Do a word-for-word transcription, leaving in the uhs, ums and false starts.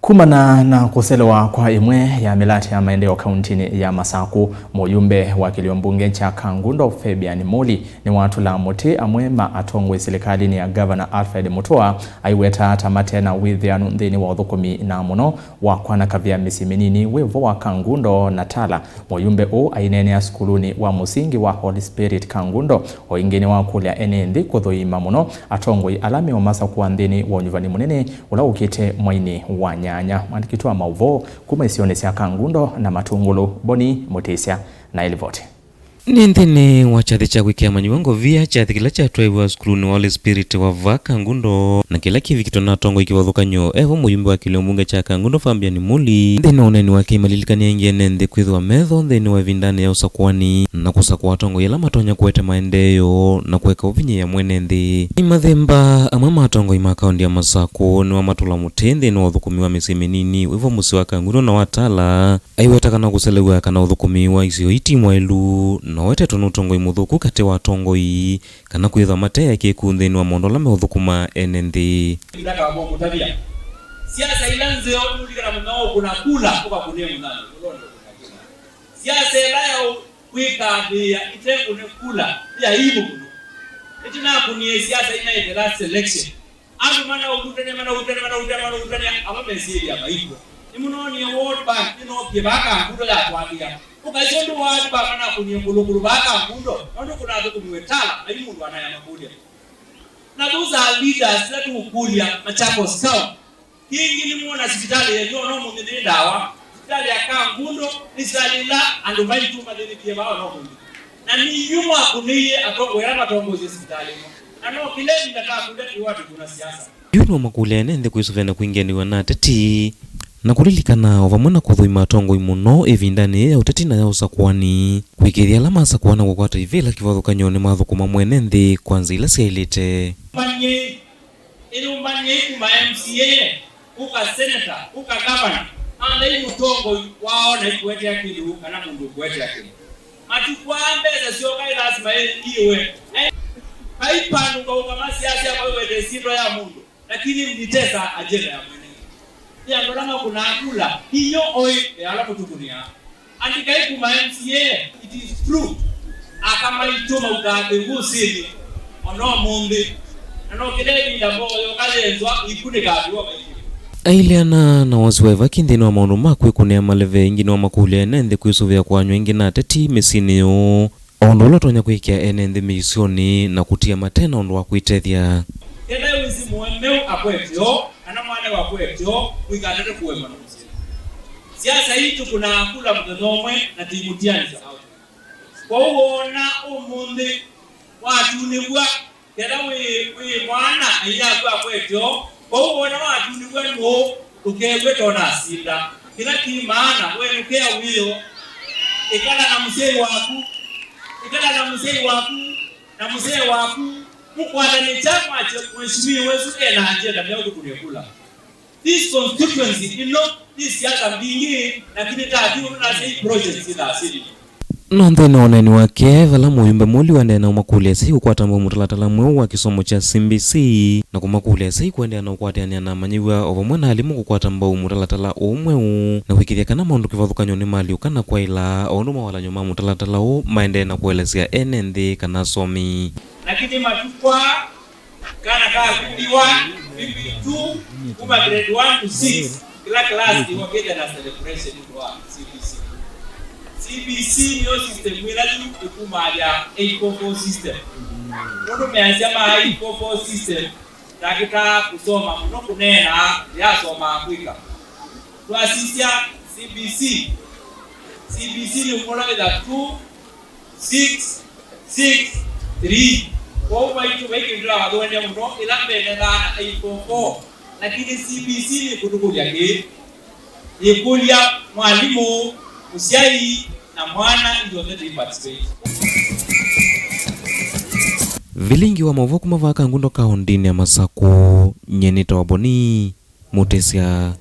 Kumana na kũselewa kwa ĩmwe ya mĩlatĩ ya maendeeo kauntinĩ ya Masaku, mũyumbe wa kĩlio mbunge kya Kangundo, Fabian Muli, nĩwatũla mũtĩ amwe ma atongoi silikalĩnĩ ya Gavana Alfred Mutua aiweta ta mate na wĩthĩanu nthĩnĩ wa ũthũkũmi, na mũno wa kwanakavya mĩsyĩ mĩnini wĩ vo wa Kangundo na Tala. Mũyumbe ũũ aineenea sukulunĩ wa mũsingi wa Holy Spirit Kangundo. O ĩngĩ nĩwakũlya ene nthĩ kũthũima mũno atongoi ala meũmasakũa nthĩnĩ wa ũnyuvani mũnene ũla ũkĩte mwainĩ wa nyanya. Mwandĩki witũ wa maũvoo kuma isionĩ sya Kangundo na Matungulu, Boni Mũtĩsya, na ĩlivoti. Nĩ nthĩnĩ wa kyathĩ kya kwĩkĩa amanyĩw'a ngovia, kyathĩ kĩla kyatwaĩwa sukulunĩ wa Holy Spirit wa vaa Kangundo, na kĩla kĩvikĩtwe na atongoi kĩvathũkany'o, e vo mũyumbe wa kĩlio mbunge kya Kangundo, Fabian Muli. Nthĩnĩ wa ũneeni wake, imalilikanie aingĩ ene nthĩ kwĩthĩwa metho nthĩnĩ wa ĩvindanĩ ya ũsakũani na kũsakũa atongoi ala matonya kũete maendeeo na kũeka ũvinyĩĩa mwene nthĩ. Nĩmathemba amwe ma atongoi ma kaũnti ya Masaku nĩmamatũla mũtĩ nthĩnĩ wa ũthũkũmi wa mĩsyĩ mĩnini wĩ vo mũsyĩ wa Kangundo na wa Tala. Aiweta kana kũselew'a kana ũthũkũmi wa isio ii ti mwaĩlu, na ũetetwe nĩ ũtongoi mũthũku katĩ wa atongoi, kana kwĩthwa mate ekĩku nthĩnĩ wa maũndũ ala meũthũkũma ene nthĩ. Ndakamba kũtavya siasa ila nzeo, nũlikana mũthenya wa kũna kula, ũkakũnĩa mũthenya. Siasa ĩla ya kwĩkathĩĩa itekũne kula ya ivo mũno. Nĩtũnakũnie siasa ĩnaĩte last election. Andũ manaũtũtania, manaũtũtania, manaũtũtania, manaũtũtania, amwe mesĩlya maitũ. Nĩmũnoonie World Bank nĩnookie vaa Kangundo yatwathĩa. Ũkasya ũndũ World Bank manakũnie kũlũkũlũ vaa Kangundo, nũndũ kũnathũkũmiwe Tala, na yu mũndũ anaya makũlya. Na those are leaders ila tũkũlya Machakos County. Kĩngĩ nĩmwona sivitalĩ yenyu ona ũmũnthĩ nĩ ndawa. Sivitalĩ ya Kangundo nĩ sivitalĩ ila andũ maitũ mathĩnĩkie vaa ona ũmũnthĩ. Na nĩ inyw'ĩ mwakũnĩie atongoi ala matongoesye sivitalĩ ĩno. Na no kĩla ĩvinda ta kũlya twĩwa tũkũna siasa. Yu nĩwamakũlya ene nthĩ kwĩsũvĩa na kwingĩanĩw'a na ateti, na kũlilikana o vamwe na kũthũima atongoi mũno ĩvindanĩ yĩĩ ya ũteti na ya ũsakũani, kũĩkĩĩthya ala masakũa na kũkwata ivĩla kĩvathũkany'o nĩmathũkũma mwene nthĩ kwa nzĩa ila syaĩlĩte. Ĩyũmbany'ei kuma M C A, kũka senator, kũka governor, anthei mũtongoi woo na ĩkũetea kĩndũ kana mũndũ ũkũetea kĩndũ. Matukũ aa mbesa syoka ĩ lasima ĩiwe. Vai vandũ ngaũka masiasya vaiwete syĩtwa ya mũndũ, lakini nitesa agenda ya mwene. Nĩ andũ ala makũnaa kula, inyo oĩ e ala mũtũkũnĩaa. Andĩkai kuma M C A, it is true. Aka maitũ maukaa kĩw'ũ ũsĩnĩ, ona ũmũnthĩ. Na no kĩla ĩvinda mboo yoka yenzwa, ikunĩkaa kĩw'ũ maitũ. Aileana na wosi wa ĩvaki nthĩnĩ wa maũndũ ma kwĩkũnĩa maleve, ĩngĩ nĩwamakũlya ene nthĩ kwĩsũvĩa kũanywa ĩngĩ na ateti mĩsyĩnĩ yoo, o ũndũ ũla ũtonya kwĩkĩa ene nthĩ mĩisyonĩ na kũtia mate na ũndũ wa kwĩtethya. Kethĩwa wĩsĩ mũemeu akwete o, kana mwana wakwete o, wĩkatate kũema na mũsyĩ. Siasa ii tũkũnaa kula mũthenya ũmwe na tũimũtianĩsya out. Kwoou woona ũmũnthĩ watunĩw'a, kethĩwa wĩ, wĩ mwana na ĩyaku akwete o, kwoou woona watunĩw'a nũũ, ndũkew'e ta ũnasinda. Kĩla kĩ maana, we nũkea wĩoo. Ĩkala na mũsyai waku, ĩkala na mũsyai waku, na mũsee waku, mũkwatanĩkya mwasye, "Mheshimiwa wesu e na agenda myaũ tũkũnĩe kula." This constituency ĩno nĩ siasa mbingĩ, lakini ta ti ũndũ nasya i projects ila asili. No nthĩnĩ wa ũneeni wake, vala mũyumbe Muli waendee na ũmakũlya asyai kũkwata mbau mũtalatala mweũ wa kĩsomo kya C B C, na kũmakũlya asyai kũendeea na ũkwatĩanĩa na amanyĩw'a o vamwe na alimũ kũkwata mbau mũtalatala ũũ mweũ, na kũĩkĩĩthya kana maũndũ kĩvathũkany'o nĩmalyũka na kwaĩla o ũndũ mawalany'o ma mũtalatala ũũ maendee na kũelesya ene nthĩ kana asomi. Lakini matukũ aa, kana kakuliwa, P P two, kuma grade one to six, kila class ĩwakĩte na celebration kwa C B C. C B C nĩyo system ĩla yu ĩkumalya eight four four system. Nũndũ measya ma eight four four system, ndakĩtaa kũsoma mũno kũneena, yasomaa kwĩka. Twasisya C B C. C B C nĩ ũmwe ũla wĩtha two, six, six, three. Kwoou maitũ vai kĩndũ tũtavathũkany'a mũno, ĩla mbee methaa na eight four four, lakini C B C nĩkũtũkũlya kĩĩ, yĩkũlya mwalimũ, mũsyai, na mwana, ithyonthe tũi participate. Vilingi wa maũvoo kuma vaa Kangundo kaũndĩnĩ ya Masaku, nyie nĩtawa Boni Mũtĩsya.